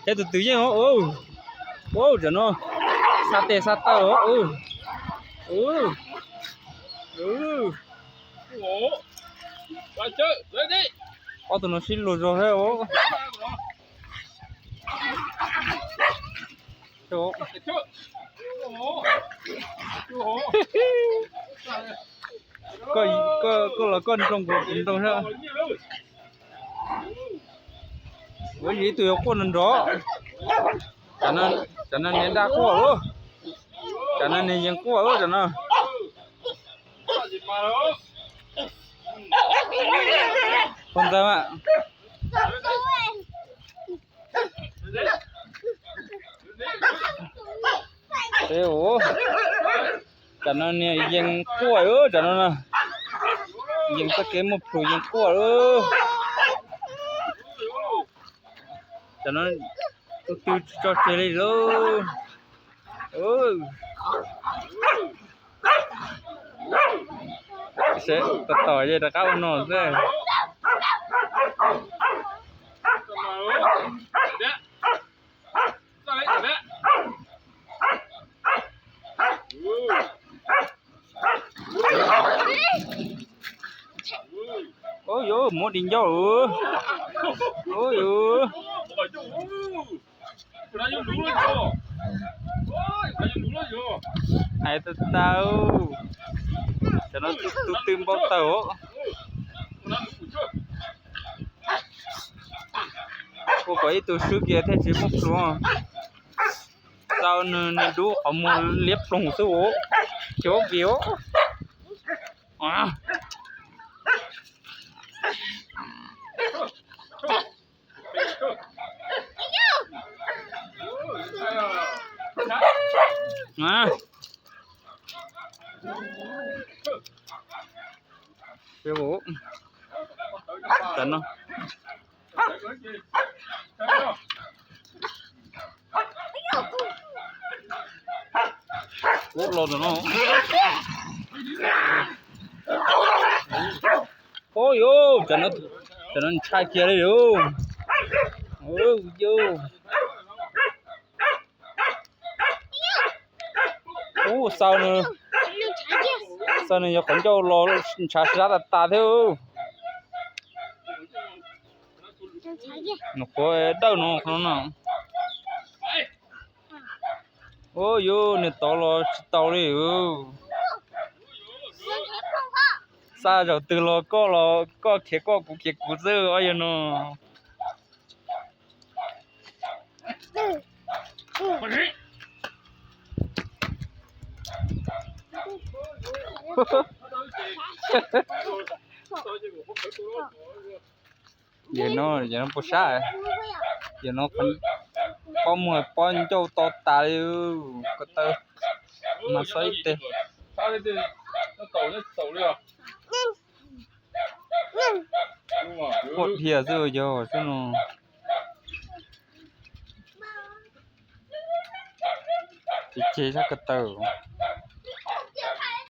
Peb tus twg yeej os. Ua tam no, xa tes xa taw os. Ob tug no sib luag zog thiab os. Koj los koj nroo kuv nroo thiab. Ua yog ib tug yuav quaj nrov nrov. Cov no niag daj quaj lawm. Cov no niag yees quaj lawm cov no. Pog ntxawg, cov no niag yees quaj lawm cov no. Yees txoj kev muaj plhus yees quaj lawm. Cov no tus twg tsis tso tseg li lauj. Tom tom ces rov qab ua no xwb. Ub yuv, muab di ncauj. Ub yuv. Hais tau tas, cov no tus twg npau taws. Ua kom ib tug swb kiag thiaj tsis muaj plhus. Tau nws, nws dub qhov muag liab ploog xwb os. Cov kiv os. Ub los no. Ub yuv, cov no ntshai kiag li lauj. Ub, xaw nws, xaw nws yog qhov ncauj los ntshav sab tas tas thiab. Nws qhuav dawj no qhov no. Ub yuv, nws tod los tsis tau li. Xa zaum twg los koj los koj khiav koj, kuv khiav kuv xwb os yog no. Yog no, yog no puas sab, yog no pob muag pob ncauj to tas li. Ko taw mas xob ib teg. Quaj dhia xwb yog xwb no. Ces ceg sab ko taw.